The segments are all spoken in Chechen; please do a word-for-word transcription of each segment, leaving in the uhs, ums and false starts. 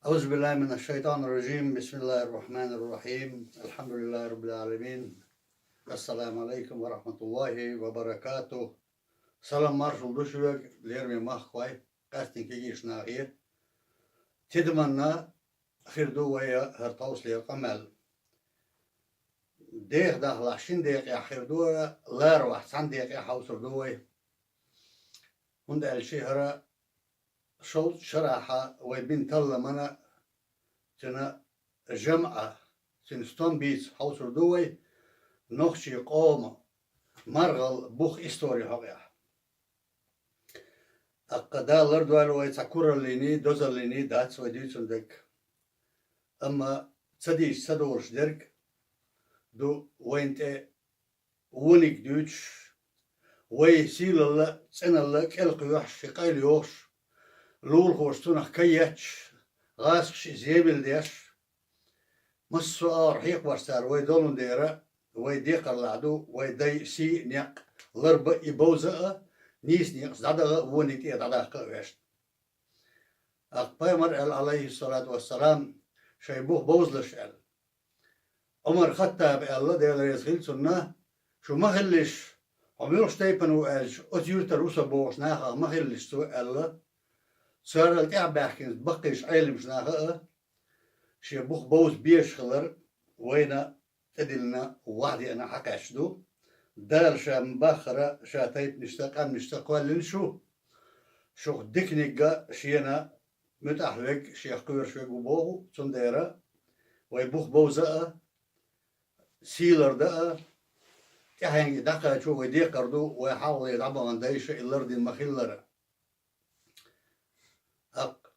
أعوذ بالله من الشيطان الرجيم. بسم الله الرحمن الرحيم. الحمد لله رب العالمين. السلام عليكم ورحمة الله وبركاته. Салам маршал ду шуьга, лераме махкахой, къаьсттина кегийчу нахе. Тидаманна хир ду вай хӀара тховсалера къамел. Деха дахалахь шина декъехь хир ду, ларавахь цхьана декъехь хьовсур ду вай. ХӀунда аьлча хӀара шовзткъа шарахь вай бина талламана, цуьнан жамӀа, цуьнан стом бийца хьовсур ду вай, нохчийн къоман маргӀал, бух, истори хьокъехь. ТӀаккха Дала лардойла вай, цхьа кураллиний, дозаллиний дац вай дуьйцун дерг. Амма ца дийца ца долуш дерг ду вайна тӀе вониг дуьйцуш, вай сийлалла а, цӀеналла а кӀел кхоьхьуш, ши къайла йохуш, лулахоша цунах кай етташ, гӀазкхаша иза емал деш, массо а агӀор хьекхош цара вай долун дера, вай декхарлахь ду, вай дай сий а, некъ, ларба а, и бовза а, нийса некъаца дӀадаха а, вониг тӀера дӀадаккха а вешна. ТӀаккха пайхамар аьлла, Ӏалайхиссалату вассалам, шайн бух бовзалаш аьлла. Ӏумар Хаттаба аьлла, Дела реза хила цунна, шу ма хилалаш, хьо муьлхачу тайпана ву аьлча, оцу юьртара ву со бохучу нахах ма хилалаш цо аьлла. Царал тӀаьхьабаьхкина баккхийчу Ӏеламчу наха а шен бух бовза безаш хилар вайна тӀедиллина ваӀда деана хьакхаьчна ду. Дала ша ма-баххара, ша тайпанашца, къаьмнашца кхоьллина шу. Шух диканиг а шена муьтӀахь верг, шех кхоьруш верг ву боху, цундела вай бух бовза а, сий ларда а, тӀаьхьенга и дӀакхачо вай декхар ду, вай хьалхале дӀабахана дайша и лардина ма-хиллара. ТӀаккха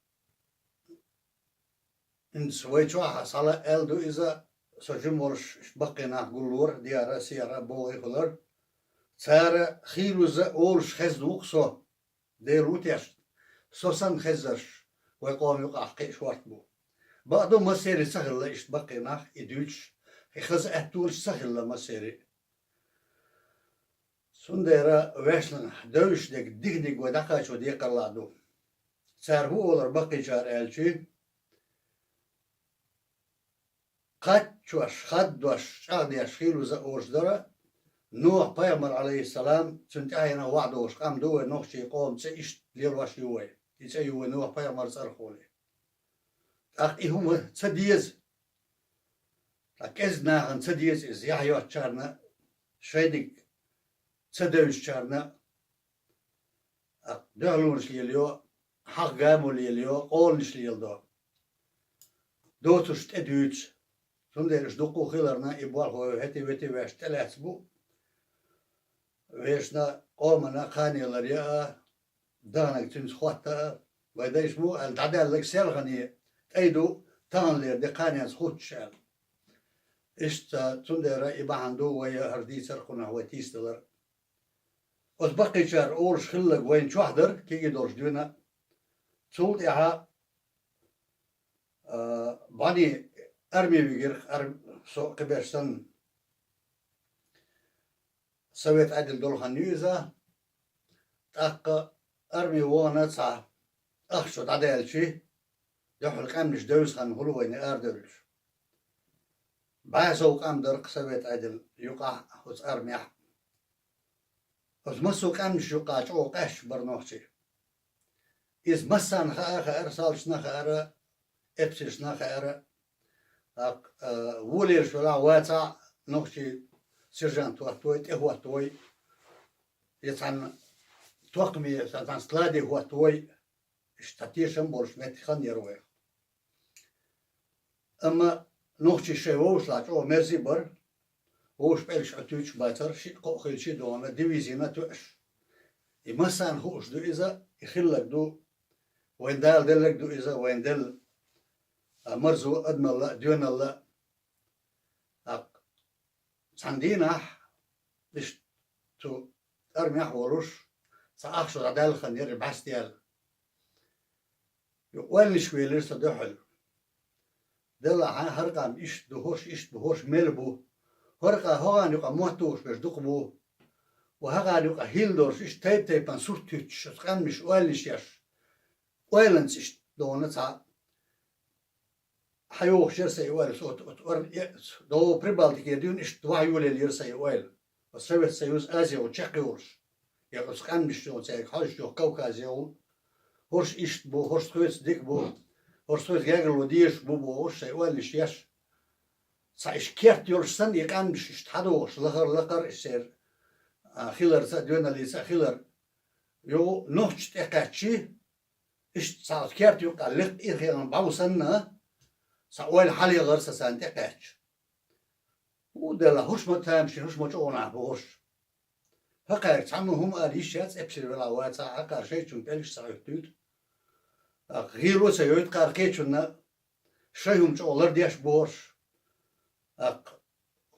хӀинца вай чохь схьала аьлла ду иза, со жима волуш иштта баккхий нах гуллора, дера, сера, богӀий хилар. Цара хийлаза олуш хезна ву-кх со, Дела ву тешна, со санна хезарш вай къоман юкъахь кхин а шорта бу. Бакъду, массерий ца хилла иштта баккхий нах и дуьйцуш, и хаза аьттонаш ца хилла массерий. Цундела вешна девзаш дерг диканиг вай дӀакхачо декхарлахь ду. Цара хӀун олура баккхийчара аьлча, кхаччош, хаддош, чӀагӀдеш хийлаза олуш дара, Нухь-пайхамар, Ӏалайхиссалам, цуьнан тӀаьхьенах ваӀда волуш къам ду вай, нохчийн къоман цӀе иштта лелош ю вай. И цӀе ю вай Нухь-пайхамар цӀарах волий. ТӀаккха и хӀума ца деза. Ткъа кӀезиг нахана ца деза иза, яхь йоцучарна, шайниг ца девзачарна, ТӀаккха дуьхьалонаш лелайо, хьагӀ-гамо лелайо, къоланаш леладо. Доцурш тӀе дуьйцу. Цундела уьш дуккха а хиларна, и болх вай хӀетте-ветте ваьшна тӀелаьцна бу. Вешна къомана кханенлар яа, даханарг цуьнца хӀотта а, вай дайша мо аьлла, дӀадаьлларг селхане тӀай ду, таханлера де кханенца хуттуш аьлла. Иштта цундела и бахьана ду вай хӀара дийцар а, кхунах вай тийсадалар а. Оцу баккхийчара олуш хилларг вайна чохь дара кегий долуш дуьйна. Цул тӀаьхьа, а, бӀаьнний арми вигира, ар-, со кхиберш санна. Совет Ӏедал долу хан ю иза. ТӀаккха арми вахана цхьа ахча дӀадаьлчи, дуьхьал къаьмнаш девза хан хуьлу вайна арадевллаш. БӀе сов къам дара-кх Совет Ӏедал юкъахь оцу армехь. Оцу массо а къаьмнаш юкъахь чӀогӀа къаьсташ бара нохчий. Иза массарна хаа хаьара, салташна хаьара, эпсаршна хаьара. ТӀаккха, а, волавелаш велахь а, вацахь а, нохчий сержант хӀоттавой, тӀе хӀоттавой, я цхьана токхаме, я цхьана складе хӀоттавой. Иштта тешам болуш меттиг хан яра вайх. Амма нохчий шайн вовшашлахь чӀогӀа мерза а бара, вовшашна пӀелгаш Ӏуьттуьйтуш а бацара, шиъ-кхоъ хилча а догӀана, дивизина тоьаш. И массарна хууш ду иза, и хилларг ду, вайн Дала делларг ду иза, вайн делла, а, марзо адамалла а, доьналла а. ТӀаккха цхьана дийнахь, иштта цу армехь а волуш, цхьа ахча дӀадаьлла хан яра бӀаьсте аьлла. Юха ойланашка велира со дуьхьал. Делахь, хӀара къам иштта ду, хӀорш иштта бу, хӀорш мел бу. ХӀара къа-, хӀокхарна юкъа мотт тухуш берш дукха бу. Ва хӀокхарна юкъа хилла долуш иштта тайп-тайпана сурт хӀуьттуш, оцу къаьмнаш ойланаш еш. Ойланца иштта догӀана цхьа хьайогӀуш яра сайн ойла, со от, от, ор-, е-, до Прибалтике дуьйна иштта ваха йолаелира сайн ойла. Оцу Совет Союз, Азия, оцу чекхйолуш. Я оцу къаьмнаш йолу цаьрга хьожуш йолу Кавказ йолу. ХӀорш иштта бу, хӀорш тхоьца дика бу, хӀорш тхоьца гергарло дезаш бу бохуш, сайн ойла иштта еш. Цхьа иштта керт йолуш санна, и къаьмнаш иштта хьадогӀуш, лахара-лакхара иштта церан, а, хиларца а, доьналлица а хилар. Йо, нохча тӀекхаьччи, иштта цхьа оцу керта юккъехь лекха ирхиъна бӀов санна, сан ойла хьалаегӀара сан царна тӀекхаьчча. ХӀун делла, хӀорш ма тамашийна, хӀорш ма чӀогӀа нах бу хӀорш. ХӀокхаьрга цхьамма хӀума ала йиш яц, эпсар велахь вацахь, хӀокхара шайчунна пӀелгаш ца хӀоьттуьйту. ТӀаккха гӀийла а ца йойту кхара кхечунна, шайн хӀума чӀогӀа лардеш бу хӀорш. ТӀаккха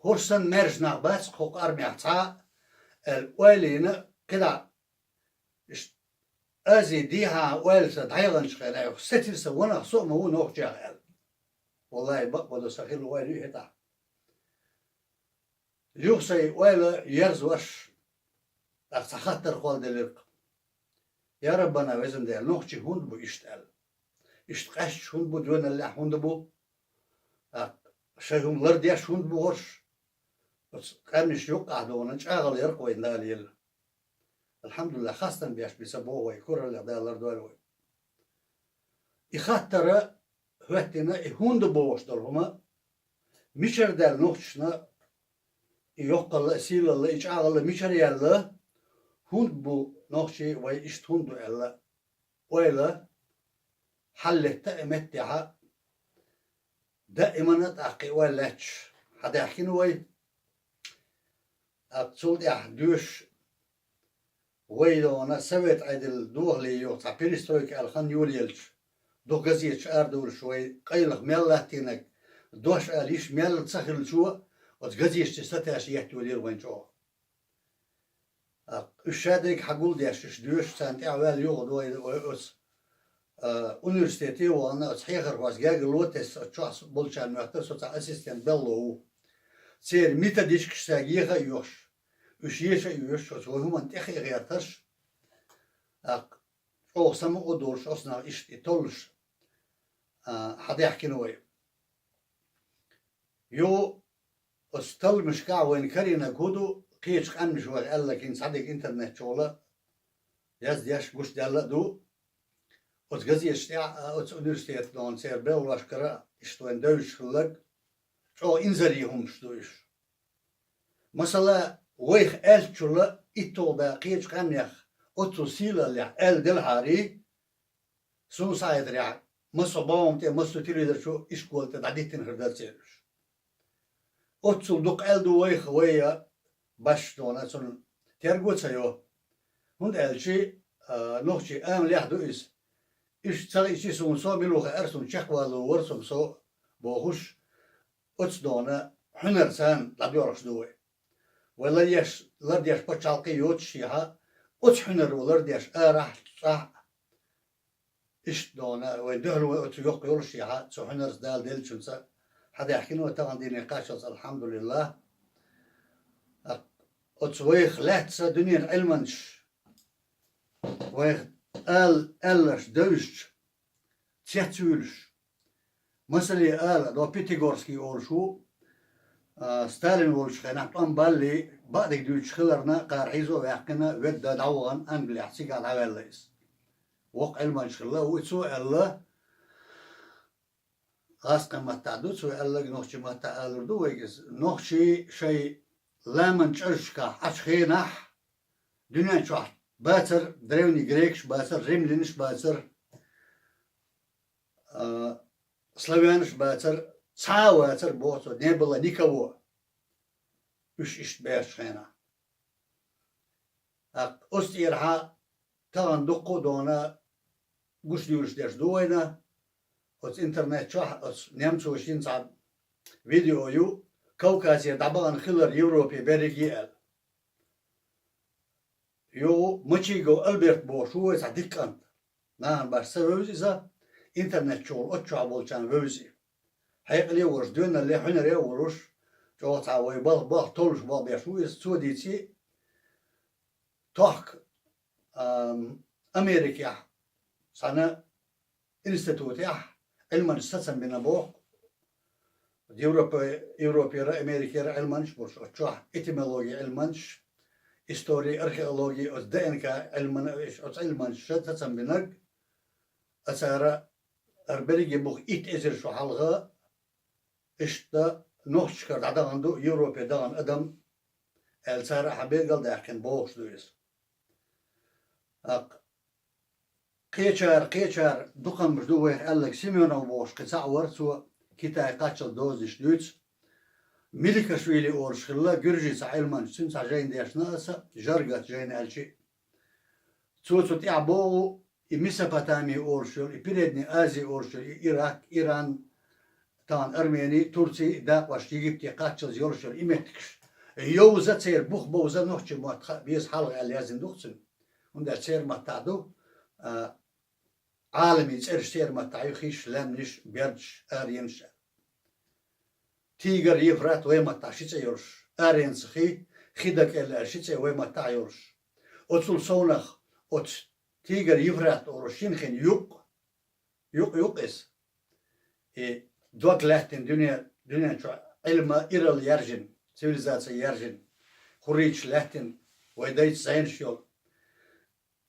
хӀорш санна маьрша нах бац-кх хӀокху армехь цхьа а, аьлла, ойла йина, кхидӀа иштта Ази дехьа ойла сан дӀаяханчу хенахь, сецира сан, ванах со а ма ву нохчех аьлла. Валлахи, бакъ бан до сан хилла ойла ю хӀетахь. Юха сайн ойла ерзош, тӀаккха цхьа хаттар кхолладелира-кх. Я Раббана, везан Дела, нохчий хӀунда бу иштта аьлла? Иштта къаьсташ хӀунда бу, доьналлехь хӀунда бу? ТӀаккха шайн хӀума лардеш хӀунда бу хӀорш? Оцу къаьмнаш юккъехь дона чӀагӀо яра-кх вайна Дала елла. Алхьамдулиллах, хастам беш бен ца боху вай, кураллех Дала лардойла вай. И хаттара хӀоьттина, и хӀунда бохуш долу хӀума, мичара даьлла нохчашна и йоккхалла, и сийлалла, и чӀагӀалла мичара яьлла, хӀунда бу нохчий, вай иштта хӀунда ду аьлла, ойла хьаллетта и меттехьа, даимана а тӀаккха и ойла лаьтташ хьадаьхкина вай. ТӀаккха цул тӀаьхьа доьшуш вай йогӀана совет Ӏедал дохале йогӀу цхьа перестройка аьлла хан йолаелча, дукха газеташ арадолуш вай къайлаха мел латтийнарг, дош ала йиш мел ца хиллачо, оцу газеташца сатаьрша еттайолийра вайн чӀогӀа. ТӀаккха уьш шадерг хьагулдеш, уьш доьшуш, царна тӀаьхьа ваьлла юха вай, вай оцу, а, университете а вахана, оцу хьехархошца гергарло а тесна, оцу чохь болчарна моьттура, со цхьа ассистент белхало ву. Церан методичкаш цаьрга еха а йохуш, уьш еша а йоьшуш, оцу вай хӀуманна тӀехь а гӀерташ, тӀаккха чӀогӀа самукъа а долуш, оцу нах иштта и толлуш, а, хьадаьхкина вай. Юха оцу талламашкахь вайна карийнарг хӀун ду, кхечу къаьмнаша вайх аьлларг хӀинца цхьадерг интернет чухула яздеш, гучудаьлла а ду. Оцу газеташ тӀехь а, оцу университетан церан белхалошкара иштта вайна девзаш хилларг, чӀогӀа инзаре хӀуманаш ду уьш. Масала, вайх аьллачул итталгӀа бен кхечу къаьмнех оццул сийлаллехь аьлла делахьарий, суна схьахетарехь, массо а бӀогӀам тӀе, массо а телевизор чу ишкола тӀе дӀадиттина хир дара церан уьш. Оццул дукха аьлла ду вайх, вай а башха дона цунна терго а ца йо. ХӀунда аьлча, а, нохчийн амалехь ду иза. Уьш ца хиъча, суна со мила ву хаьара, суна чекхвалло вара со, со бохуш, оцу дона хьуьнар царна дӀадоьлхуш ду вай. Вай ларъеш, лардеш пачхьалкх а йоцушехьа, оцу хьуьнаро лардеш арахь а, цӀахь а, иштта дона вайн дуьхьал вай оцу йоккха йолушехьа, цу хьуьнарца Дала деллачунца хьадаьхкина вай тахана дийне кхаччалц, алхьамдулиллах. Оцу вайх лаьцна дуьненан Ӏилманчаш, вайх ал-, аьлларш девзачу, цецвуьйлуш. Масале ала, до Пятигорский олуш ву, а, Сталин волчу хенахь тӀом баллий, баъдерг дуьйцуш хиларна, кхара хьийзо а ваьккхина, ведда дӀавахана Англехь, цигахь дӀаваьлла иза. Воккха Ӏилманча хилла, ву и цо аьлла, гӀазкхийн маттахь ду, цо аьлларг нохчийн маттахь алур ду вайга иза. Нохчий шайн ламан чӀожашкахь Ӏачу хенахь, дуьнен чохь бацара, древний грекаш бацара, римлянаш бацара, а, славянаш бацара, цхьа а вацара, боху цо, не было никого. Уьш иштта баьрчу хенахь. ТӀаккха оцу тӀерахьа тахана дуккха а дона гучудуьйлуш дерш ду вайна, оцу интернет чохь, оцу немцоша йина цхьа видео ю, Кавказера дӀабахана хилар Европе берриге аьлла. Йо, Мачигов Альберт бохуш ву вай цхьа дика кӀант. Нахана баш ца вевза иза, интернет чухула оцу чохь болчарна вевза и. Хьекъале а волуш, доьналле, хьуьнаре а волуш, чӀогӀа цхьа вай балх-, балх толлуш бохбеш ву иза, цо дийци, тохка, ам, Америкехь цхьана институтехь Ӏилманча сацам бина боху, Европе, Европера, Америкера Ӏилманаш болуш, оцу чохь этимологи Ӏилманаш, истори, археологи, оцу Д Н К Ӏилман, оцу Ӏилманаш ша сацам бинарг, а цара ара берриге бух итт эзар шо хьалха, иштта нохчашкара дӀадахана ду, Европе дахана адам, аьлла, цара ахьа бегал даьккхина бохуш ду иза. ТӀаккха кхечара, кхечара дукхаммаш ду вайх аьлларг, Семёнов бохуш кхин цхьаъ вара, цо Китай кхаччалц дозанаш дуьйцу. Меликашвили олуш хилла, гуьржийн цхьа Ӏилманча, цуьнан цхьа жайна дешна аса, Жаргат жайна аьлчи. Цо цу тӀехь боху, и Месопотами олуш йолу, и Передняя Азия олуш йолу, и Ирак, Иран, тахана Армени, Турци, и дакъош Египте кхаччалц йолуш йолу и меттигаш. Йовза церан бух бовза нохчийн мотт хаа беза хьалха аьлла яздина ду-кх цуьнан. ХӀунда аьлча церан маттахь ду, а, Ӏаламийн цӀераш церан маттахь ю, хиш, лаьмнаш, бердаш, аренаш. Тигр, Евфрат вай маттахь ши цӀе йолуш, аренца хи, хи дакъелла аьлла ши цӀе вай маттахь йолуш. Оцул совнах оцу Тигр, Евфрат олуш шина хин юкъ, юкъ-юкъ иза. И дог лаьттина дуьне, дуьнен чохь Ӏилма иралла яьржина, цивилизация яьржина, хӀуррийчаш лаьттина, вай дайца зайнаш йолу.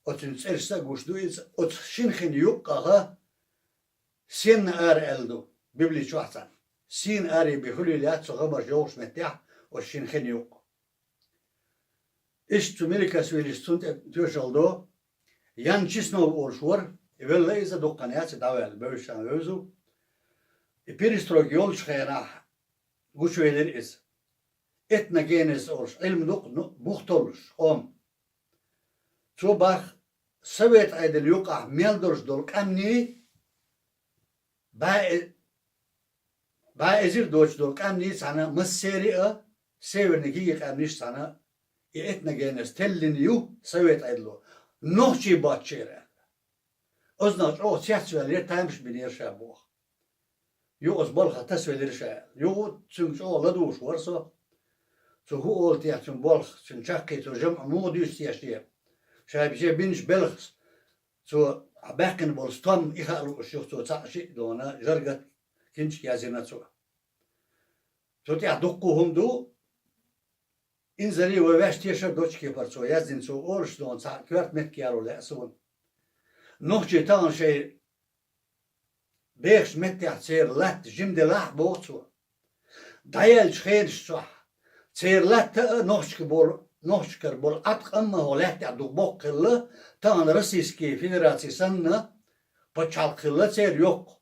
Оцуьнан цӀерашца а гуш ду иза, оцу шина хин юккъаха Сенна ара аьлла ду, Библи чохь цхьаьна. Сийна аре бен хуьлийла яц цу гӀамарш йогӀуш меттехь, оцу шина хин юккъа. Иштта цу Меликашвилис цунна тӀе тоьшалла до, Ян Чеснов олуш вара, и велла иза дуккха хан яц, и дӀаваьлла, бевзаш вевза. И перестройка йолчу хенахь гучувелира иза. Этногенез олуш Ӏилма ду-кх, ну, бух толлуш къоман. Цо бах, Совет Ӏедал юкъахь мел долуш долу къаьмнийн бӀе, бӀе эзар доцуш долу къаьмнийн цхьаьна массери а, северни киги къаьмнаш цхьаьна и этногенез теллина ю Совет Ӏедало. Нохчий боццура аьлла. Оцунах чӀогӀа цецваьллера, тамаш бинера ша боху. Юха оцу балхах тасавелира ша аьлла. Юха цуьнга чӀогӀа ладугӀуш вара со. Цо хӀун олу техьа цуьнан болх, цуьнан чаккхе цо жамӀ муха дуьйцу те шен? Ша бинчу белхас, цо баьккхина болу стом и хаа лууш юха цо цхьаъ шиъ дона, Жаргат кинчик язйина цо. Цу тӀехь дуккха хӀума ду, инзаре вай ваьш тешар доцу кепара цо яздина, цо олуш дона цхьаъ коьрта меттиг яро лаьа суна. Нохчий тахана шайн бехачу меттехь церан латта жима делахь а, боху цо. ДӀаяьллачу хенаш чохь церан латта а нохчашка болу, нохчашкара болу Ӏаткъам а хӀокху лаьттехь дукха боккха хилла, тахана Российский Федераци санна, пачхьалкх хилла церан йоккха.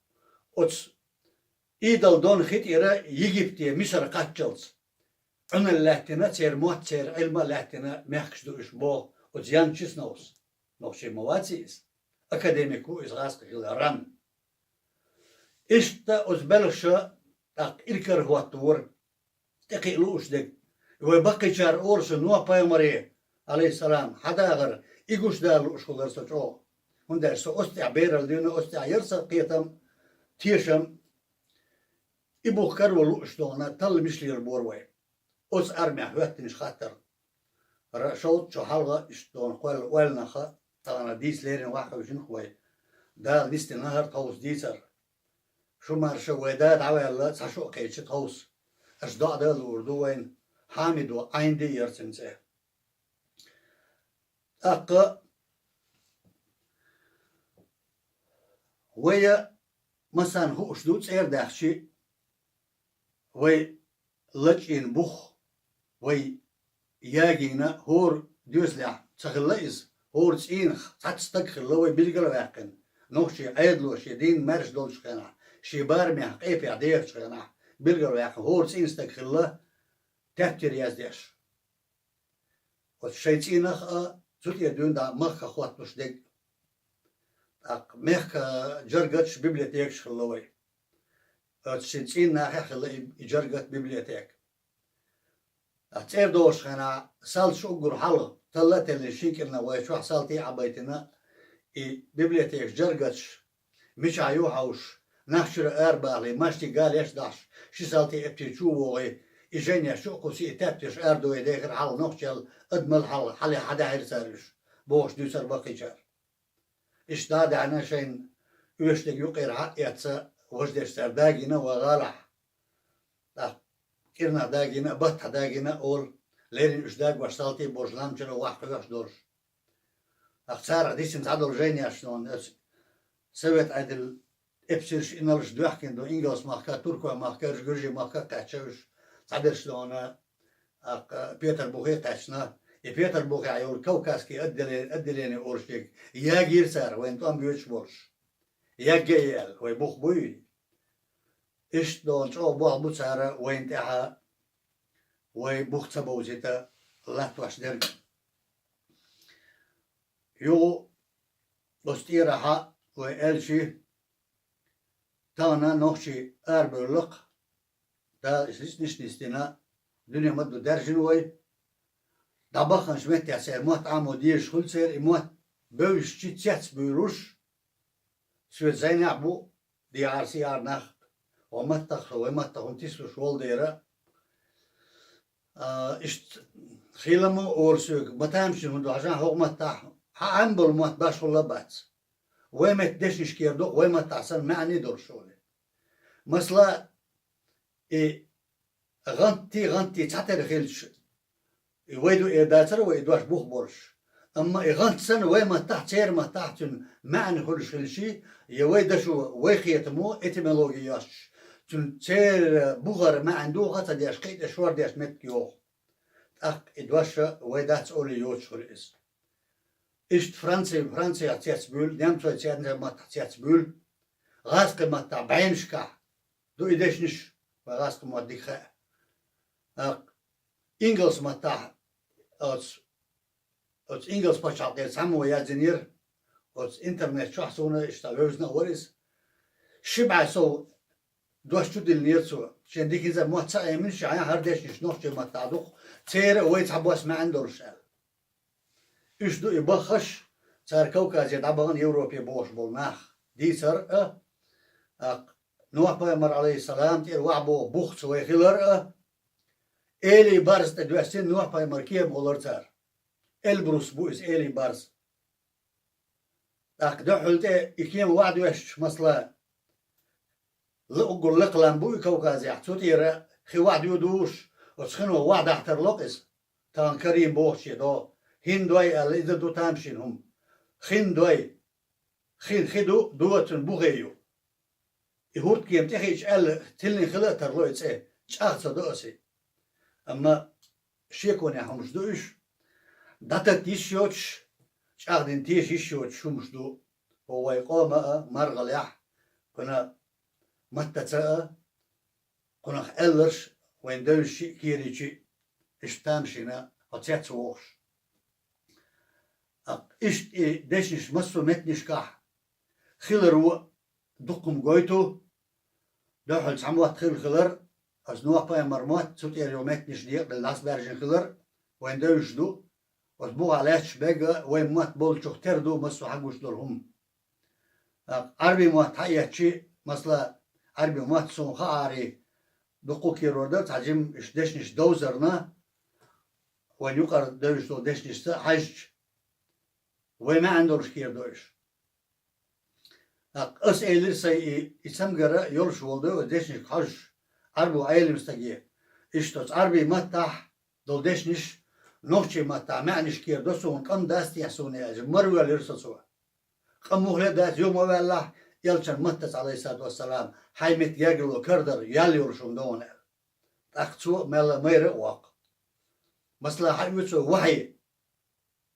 Оцу Идал дон хи тӀера Египте, Мисар кхаччалц. Ӏуьналла лаьттина, церан мотт, церан Ӏилма а лаьттина мехкаш ду уьш, боху оцу Ян Чесновс. Нохчий ма вац иза. Академик ву иза гӀазкхи хилла, ран. Иштта оцу белхаша тӀаккха иракарахӀоттавора, тӀекхиа лууш дерг. Вай баккхийчара олуш, Нохь-пайхамаре, Ӏалайхиссалам, хьадагӀар, и гуш дала лууш хилара со чӀогӀа. ХӀунда аьлча со оцу тӀехь бералла дуьйна, оцу тӀехь яра сан кхетам, тешам, и бух каро лууш дона, талла мишлера бора вай. Оцу армехь хӀоьттинчу хаттар. Ра-, шовзткъа шо хьалха иштта дона кхоьлла ойланах а, тахана дийца леррина ваьхьуьйтинах вай. Дала нисдина хӀара тховса дийцар. Шу марша, вай да дӀаваьлла, цхьа шо а кхечи тховса. Аша доӀа дан а луур ду вайна. Хьамид ву, Ӏайнди яра цуьнан цӀе. ТӀаккха вай а массарна хууш ду, цӀера даьхчи, вай лачкъийна бух, вай ягийна хӀора доьзалехь ца хилла иза, хӀора цӀийнах цхьацца стаг хилла вай билгал а ваьккхина, нохчийн Ӏедало шен дийнна маьрша долчу хенахь, шен барамехь къепехь дехачу хенахь, билгал а ваьккхина хӀора цӀийнан стаг хилла, тептар яздеш. Оцу шайн цӀийнах а, цу тӀера дуьйна дӀа махках хӀотталуш дерг. ТӀаккха мехкан Жаргаташ, библиотекаш хилла вай. Оцу шайн цӀийнан нахехь хилла и, и Жаргат библиотека. ТӀаккха цӀера догӀучу хенахь, салташ уггар хьалха, талла а теллина шина кӀирнах вай чохь салтий а Ӏабайтина, и библиотекаш, Жаргаташ, мичахь ю хьовсуш, нах чуьра арабахале, маьждиг галеш а дахьаш, ши салтий эпти чу а вогӀий, и жайнеш чу а кхуссий, и тептарш арадовий дехира хьалха нохчел, адамал хьалха, хьале хьадаьхьира цара уьш, бохуш дуьйцура баккхийчара. Иштта дӀа а даьхьна, шайна оьшург юкъера хьа а эцна, важа деш цара дагийна вай гӀалахь. кӀирнах дагийна а, баттахь дагийна а олу, леррина уьш дагош салтий а болуш, лам чуьра ваха кхоьхьуш долуш. Ахь царах дисина цхьадолу жайнеш шуна оцу Совет Ӏедал эпсарш, инарлаш доьхкина ду, Ингалс-махка, Туркой-махка, Гуьржий-махка кхаьчна уьш, цхьадерш шуна, а, Петарбухе кхаьчна. И Петарбухехь йолу Кавказский отделе-, отделение олуш ерг ягийра цара, вайна тӀом боьдуш болуш. Ягга а аьлла, вай бух буй? Иштта долу чӀогӀа болх бу цара вайна тӀехь, вай бух ца бовзийта латтош дерг. Юха оцу тӀерахьа вай аьлчи, тахана нохчий арабевлла-кх, Дала иза нисдина, дуьне ма-дду даьржина вай. ДӀабаханчу меттехь церан мотт Ӏамо дезаш хуьлу церан, и мотт бевзачу цецбуьйлуш, соьца зӀенехь бу, дехьара-сехьара нах, вай маттах, вай маттах хӀума тислуш волу дера. А, иштта хила ма олу соьга, ма тамашийна хӀума ду хьажахь хӀокху маттахь, хьан Ӏаьмболу мотт башхалла а бац. Вай метта дешнаш кхера ду-кх, вай маттахь санна маьӀне а долуш олий. Масала, и гӀантий, гӀантий цхьатера хилча, и вай ду эр дацара вай и дош бух болуш. Амма и гӀант санна вай маттахь, церан маттахь цуьнан маьӀна хуьлуш хилчий, я вай дашо, вай хетамо, этимологи йостуш, цуьнан церан бухара маьӀна духа а ца деш, кхин а тӀе шордеш меттиг йоху. ТӀаккха и дош вай дац олий йоцуш хуьлу иза. Иштта Франци, Францехь цецбуьйлу, немцойн церан маттахь цецбуьйлу, гӀазкхийн маттахь бӀеннашкахь ду и дешнаш, вайн гӀазкхийн мотт дика хаьа. ТӀаккха ингалс маттахь оцу, оцу ингалс пачхьалкхера цхьаммо яздинера, оцу интернет чохь суна иштта вевзина а вара иза. Ши бӀе сов дош чу диллинера цо, шен дика хӀинца мотт ца Ӏемина, ша хӀара дешнаш нохчийн маттахь ду-кх, церан а вай цхьабосса маьӀна долуш аьлла. Уьш ду и баххаш, цара Кавказе дӀабахана Европе бохуш болу нах. Дийцар а, тӀаккха Нохь-пайхамар, Ӏалайхиссалам, тӀера ваха боху бухца вай хилар а, Эли барз тӀе доьссина Нохь-пайхамар кема олура цара. Эльбрус бу иза, Эли барз. ТӀаккха дуьхьал тӀе и кема ваха доьссича, масала, ла-, уггар лакха лам бу и Кавказехь, цу тӀера хи ваха доьдуш, оцу хино ваха дахьа тарло-кх иза. Тахана Карим бохуче до, хин дой аьлла, иза ду тамашийна хӀума. Хин дой. Хин хи ду, до цуьнан бухе ю. И хӀурдкема тӀехиъча аьлла, тиллина хила а тарло и цӀе, чӀагӀ ца до аса и. Амма шеконехь хӀумаш ду уьш, дӀататта йиш йоцуш, чӀагӀдина теша йиш йоцуш хӀумаш ду. ХӀо вай къома а, маргӀалехь, кхуьнан маттаца а, кхунах аьлларш вайн девзаш шиъ, кийрачу а, иштта тамашийна хьо цец вохуш. Иштта и дешнаш массо а меттанашкахь хиларо дуккха-м гойту, дуьхьал цхьа мотт хилла хилар, аса Нохь-пайхамар мотт, цу тӀера йолу меттанаш декъала дӀасабаьржина хилар, вайн девзаш ду, оцу бухахь лаьтташ бегга вайн мотт болчух тера ду массо а хьан гуш долу хӀума. Ӏарбийн мотт хьаэцчи, масала, Ӏарбийн мотт суна хаарий, дуккха кийрара дара цхьа жима иштта дешнаш довзарна, вайн юкъара девзаш долу дешнашца хьаьжча, вай маьӀна долуш кийра до уьш. ТӀаккха аса элира сайн и, и цамгар йолуш волу ду, оцу дешнашка хьожуш, Ӏарбо Ӏелам стаге. Иштта оцу Ӏарбийн маттахь долу дешнаш нохчийн маттахь маьӀнаш кийра до суна, къам дац техьа суна аьлча, мара воьллира со цо. Къам муххале а дац, юха ма ваьллахь, элчан маттаца, Ӏалайхиссалату вассалам, хьайн метта гергарло карадара ял йолуш хӀума ду хьуна аьлла. ТӀаккха цо мелла майра а воккху. Масала, хьан оьцу вахье?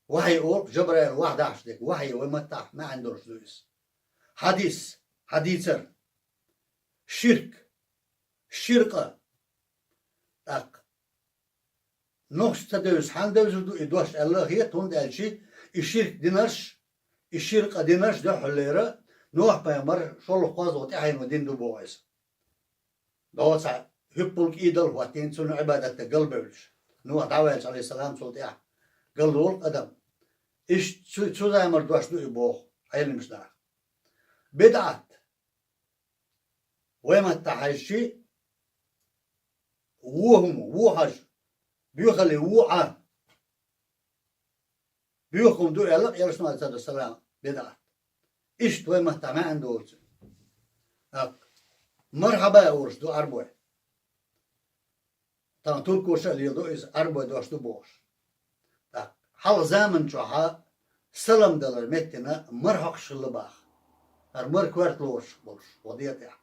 Вахье олу Жабраил вахьа дахьаш дерг, вахье вай маттахь маьӀна долуш ду иза. Хьадис, хьадийцар, ширк, ширкъа. ТӀаккха нохча ца девза, хьанна девзар ду и дош аьлла а хета, хӀунда аьлча и ширк динарш, и ширкъа динарш дуьххьаллера Нохь-пайхамар шолгӀа-кхозлагӀа тӀаьхьено дина ду боху иза. ДогӀу цхьа хӀуьппалг идол хӀоттийна, цунна Ӏибадат дан галбевллаш. Нохь дӀаваьлча, Ӏалайхиссалам, цул тӀаьхьа галдолу адам. Иштта цу, цу заманара дош ду и боху Ӏеламаш наха. БидӀат. Вай маттахь хьаьжчи, вон хӀума, вон хьажа, боьхалли вон Ӏа. Боьха хӀума ду аьлла, Элчано, Ӏалайхиссалату вассалам, бидӀат. Иштта вай маттахь маьӀна долуш. ТӀаккха мархьаба олуш ду Ӏарбой. Тахана туркоша а леладо иза, Ӏарбой дош ду бохуш. ТӀаккха хьалха заман чохьа салам далар меттина мара хьокхуш хилла баха. ХӀара мара коьрта лоруш болуш, вон ден тӀехь.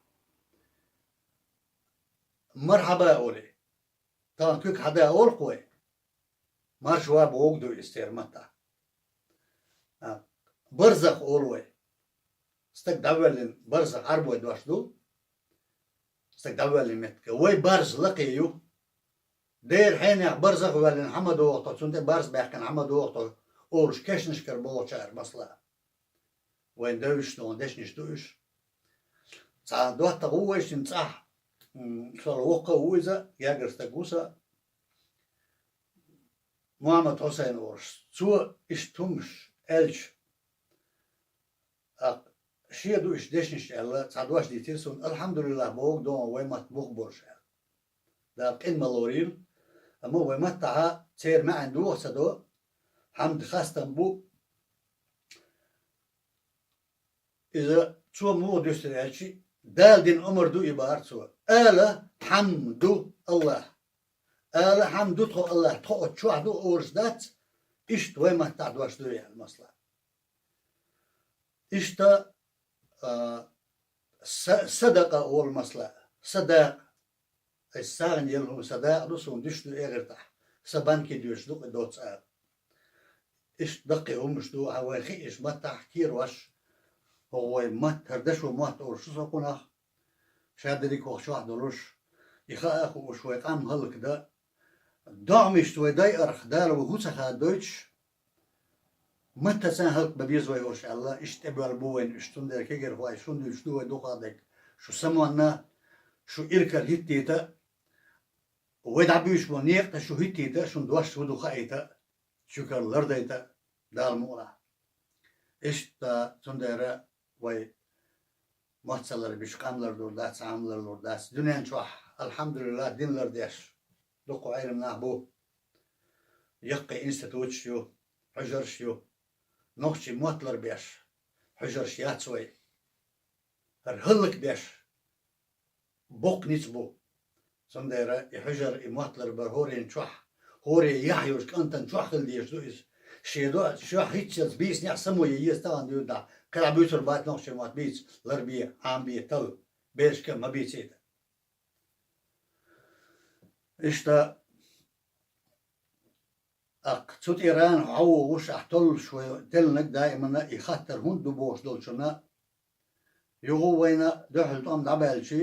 Мархьаба олий. Тахана куьг хьада олу-кх вай. Маршава богу ду иза церан маттахь. А, барзах олу вай. Стаг дӀавоьллина, барзах Ӏарбой дош ду. Стаг дӀавоьллина меттиг. Вай барз лакхе ю. Дера хьенех барзах а воьллина хьан ма догӀу тхо, цунна тӀе барз баьккхина хьан ма догӀу тхо, олуш кешнашкара бохучара масала. Вайн девзаш долу дешнаш ду уьш. Цхьа доттагӀа ву вайшинна цӀахь, м, сол воккха а ву иза, гергара стаг ву сан, Мухьаммад Хьусайн олуш. Цо иштта хӀумаш аьлча, а, шен ду иштта дешнаш аьлла, цхьа дош дийцира суна, алхьамдулиллахӀ боху догӀу вай матта бух болуш аьлла. Дала къин ма лорийла, амма вай маттахьа церан маьӀна дохо ца до, хьамд хастам бу. Иза цо муха дуьстира аьлчи, Дала дина омра ду и бахара цо. Ала хьамду Аллах. Ала хьамду тхо Аллах, тхо оцу чохь ду олуш дац, иштта вай маттахь дош ду яхьа масала. Иштта, а, са-, садакъа олу масала. Садакъа. Аса сагӀина елла хӀума сан дакъа ду, суна дуьш ду эгӀиртахь. Сан банке доьшуш ду кху доцца ала. Иштта даккхий хӀумаш ду, хьан вайн хиъ иштта маттахь кхерош, хӀокху вай матта, хӀара дашо мотт олуш шу со кхунах, ша дерриг хӀокху чохь долуш, и хаа а хууш, вай къам хӀаллакдан, доӀамашца вай дайарх Дала ву хӀу ца хадойтуш, маттаца хӀаллакбан беза вай уьш аьлла, иштта тӀебоьлла бу вайна уьш, цундела кегирхой шун дуьйцуш ду вай дукхахдерг. Шу самонна, шу иракара хӀиттийта, вай дӀабуьйцуш болу некъа тӀе шу хӀиттийта, шун дош хӀу ду хаийта, шуьгара лардайта Дала мукъалахь. Иштта цундела вай мотт ца ларбича, къам лардур дац, Ӏам ларлур дац. Дуьнен чохь, алхьамдулиллахӀ, дин лардеш дуккха Ӏелам нах бу. Яккхий институташ ю, хьуьжарш ю. Нохчийн мотт ларбеш хьуьжарш яц вай. ХӀара хӀаллакбеш боккха ницкъ бу. Цундела и хьуьжар, и мотт ларбар хӀорен чохь, хӀоре яхь йолчу кӀантана чохь хила дезаш ду иза. Шен доӀа, шен хӀиттелц бийцинехь само ян еза тахана дуьйна дӀа. Кхин дӀа буьйцур бац нохчийн мотт, бийца, ларбе, Ӏамабе, талла. Берашка а ма бийцийта. Иштта, тӀаккха цу тӀера хьо вогӀуш, ахь толлуш вай теллинарг даимана и хаттар хӀунда ду бохуш долчунна, юха вайна дуьхьал тӀом дӀабаьлчи,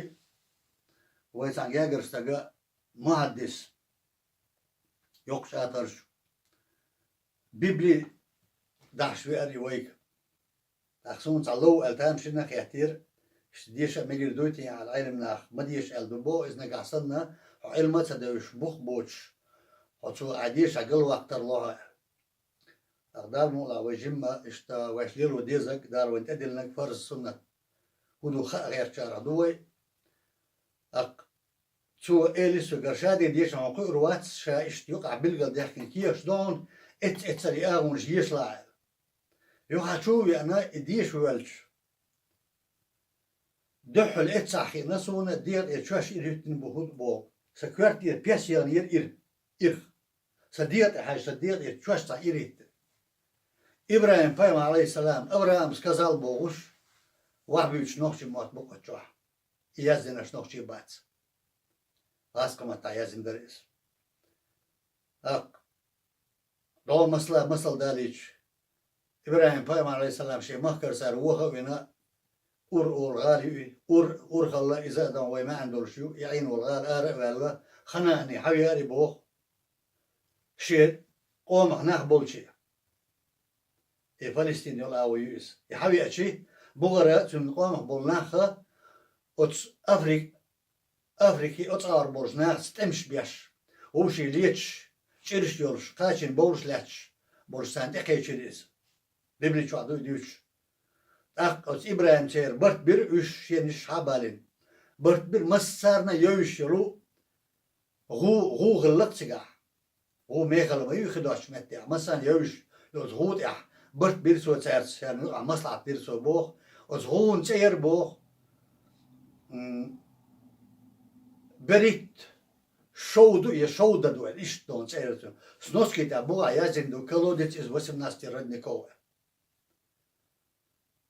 вай цхьана гергара стага мухьаддис, йоккхачу атарш, Библи дахьаш веара и вайга. ТӀаккха суна цхьа лов аьлла тамашийна а хеттера, иштта деша а мегар дуй те аьлла, Ӏелам наха ма деша аьлла ду боху, иза нагахь санна, хьо Ӏилма а ца девзаш, бух а боцуш, хьо цо ахь дешахь галваккхар лохьа аьлла. ТӀаккха Дала мукъалахь вай жимма, иштта вайша лело дезарг, Дала вайна тӀедиллинарг фарз, суннат хӀун ду хаа гӀертачарах ду вай. ТӀаккха цо элира соьга, ша ден дешахь хьуна кхуьур вац, ша иштта юкъахь билгалдаьхкина кехаташ ду хьуна, эццара и агӀонаш ешалахь аьлла. Юха чу а веана, и деша воьлча, дуьххьал эццахь хиъна суна, дегӀа тӀера чоьш ира хӀиттина бу хӀуд боху. Сан коьрта тӀера пес яханера ира, ирх. Сан дегӀа тӀе хьаьжча, сан дегӀа тӀера чоьш цхьа ира хӀиттина. ИбрахӀим-пайхамар, Ӏалайхиссалам, Авраам сказал бохуш, вахьбуьйцуш нохчийн мотт бу кху чохь. И яздинарш нохчийн бац. ГӀазкхийн маттахь яздина дара иза. ТӀаккха, догӀу масала, масал далийча, ИбрахӀим-пайхамар, Ӏалайхиссалам, шен махкара цара ваха а вина, Ур олу гӀала ю и. Ур, Ур хилла, иза а дан вай маьӀна долуш ю, и Ӏийна волу гӀала ара а ваьлла, Ханаане хьавеара и боху. Шен къомах нах болче. И Палестин йолу агӀо ю иза. И хьавеачи, бухара цуьнан къомах болу нахха оцу Африк-, Африки оцу агӀор болчу нахаца тӀемаш беш, вовшийн леташ, чӀираш йолуш, кхачийна бовлуш лаьтташ болуш царна тӀекхечира иза. Библин чохь ду и дуьйцуш. ТӀаккха оцу ИбрахӀима церан барт бира уьш, шен нисаш схьа а балийна. Барт бира массарна а йовзаш йолу гӀу, гӀу хилла-кх цигахь. ГӀу мехала ма ю хи доцучу меттехь, массарна а йовзаш йолу гӀу тӀехь барт бира цо цаьрца, шайна юкъахь маслаӀат дира цо боху. Оцу гӀуна цӀе яра боху, м, Берит, шовда я шовда ду аьлла, иштта дона цӀе яра цуьнан. Сноски тӀехь бугӀа яздина ду, колодец из восемнадцати родников.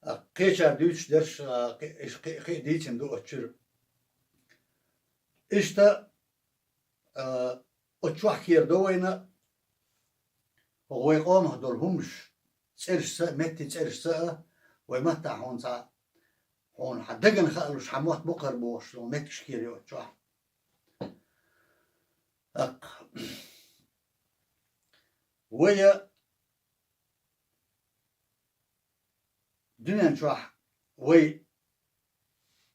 А кхечара дуьйцуш дерш, а, кхи-, иш кхи-, кхи дийцина ду оцу чуьра. Иштта, а, оцу чохь кхера ду вайна, хӀокху вай къомах долу хӀумаш, цӀерашца а, метти цӀерашца а, вай маттахь хьуна цхьа, хьуна хьан дагана хаалуш, хьан мотт бу кхара бохуш, хьуна меттигаш кхера ю оцу чохь. ТӀаккха вай а дуьнен чохь вай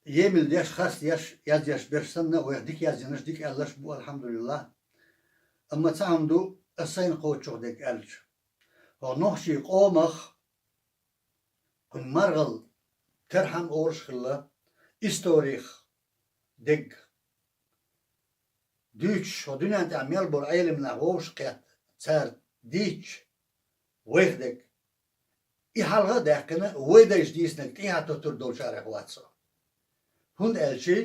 емал деш, харц деш, яздеш берш санна, вайх дика яздинарш, дика аьлларш бу, алхьамдулиллахь. Амма цхьа хӀума ду, ас сайна кхочуш дерг аьлча. ХӀокху нохчийн къомах кхуьнан маргӀал, терхьам олуш хилла, историх дерг дуьйцуш, хӀокху дуьнен тӀехь мел болу Ӏелам нах вовшахкхетта, цара дийцча, вайх дерг. И хьалха а даьккхина, вай дайша дийцинарг тӀехьа тоттур долчарех вац со. ХӀунда аьлча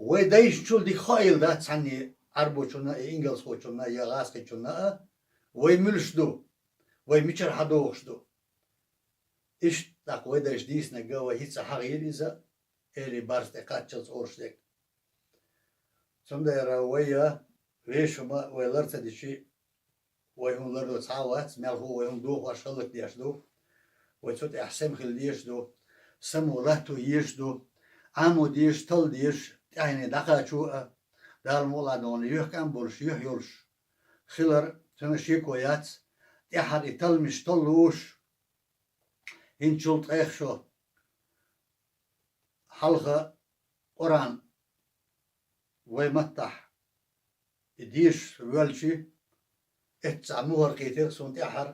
вай дайшначул дика хаийла дац цхьанне Ӏарбочунна а, и ингалсхочунна а, я гӀазкхичунна а, вай муьлш ду, вай мичара хьадогӀуш ду. Иштта тӀаккха вай дайша дийцинарг а вай хӀинца хьахийра иза, эли барз тӀе кхаччалц олуш дерг. Цундела вай а, вешан хӀума вай лар ца дичи, вай хӀума лардо цхьа а вац, мелхо вай хӀума дохош хӀаллакдеш ду. Вай цу тӀехь сема хила дезаш ду, само латто езаш ду, Ӏамо дезаш, талла дезаш, тӀаьхьене дӀакхачо а, Дала мукъалахь дона юьхькӀам болуш, юьхь йолуш хилар, цуьнан шеко яц, тӀаьхьара и талламаш таллуш, хӀинцачул ткъех шо хьалха Къуръан вай маттахь и дешаш воьлча, эццахь мухӀар кхийтира суна тӀаьхьара,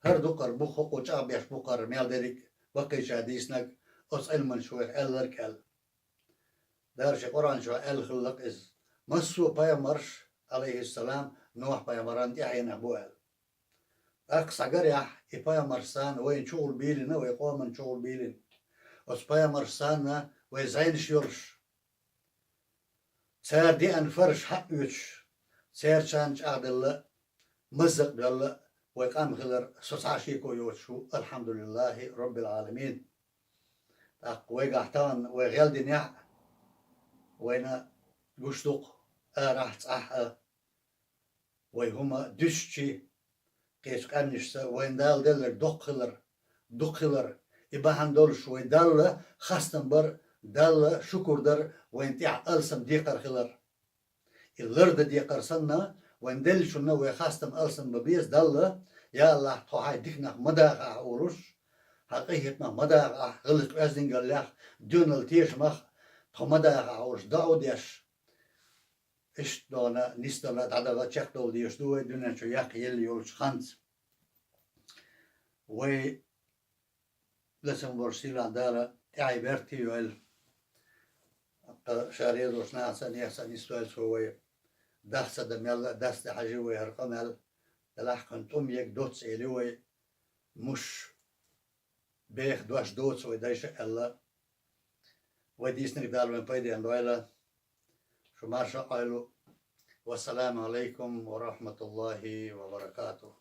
хӀара дукхара бу, хӀокхо чӀагӀбеш бу-кх хӀара мел дерриг а баккхийчара дийцинарг, оцу Ӏилманчо вайх аьлларг а аьлла. Дала шен Къуръан чохь аьлла хилла-кх иза: массо а пайхамарш, Ӏалайхиссалам, Нохь-пайхамаран тӀаьхьенах бу аьлла. ТӀаккха схьагарехь, и пайхамарш санна вайна чугӀур бийлина, вай къоманна чугӀур бийлина. Оцу пайхамарш санна вай зӀенаш йолуш, цара деана фараш хьаоьцуш, церачарна чӀагӀделла, маззакъ доьлла вай къам хилар со цхьа а шеко йоцуш ву, алхьамдулиллахӀи роббил Ӏаламин. ТӀаккха вайгахь тахана вай гӀелдинехь а, вайна гуш ду-кх арахь а, цӀахь а, вай хӀума дуьсчи, кхечу къаьмнашца вайна Дала делларг доккха хилар, дукха хилар, и бахьана долуш вай Далла хастам бар, Далла шукур дар, вайна тӀехь алсам декхар хилар. И лардан декхар санна, вайна деллачунна вай хастам алсам бан беза Далла, я АллахӀ, тхо хьайн диканах ма дахахь олуш, хьан къинхетамах ма дахахь, гӀиллакх оьздангаллех, доьналла тешамах тхо ма дахахь олуш, доӀа деш, иштта дона нисдала, дӀадала, чекхдала дезаш ду вай дуьнен чу яккха елла йолчу ханца. Вай лацам болуш сийлахь Дала тӀаьхье беркате йойла. Ткъа ша реза волчу нахаца а, нехан а нисдойла цо вай. Даха ца дан мелла а, дас тӀе хьажи вай хӀара къамел. Делахь кхуьнан тӀум ега доцца эли вай. Муш беха дош доцу вай дайша а аьлла. Вай дийцинарг Дала вайн пайденна дойла. Шу марша Ӏойла. Вассаламу Ӏалайкум ва рахьматуллахӀи ва баракатухӀ.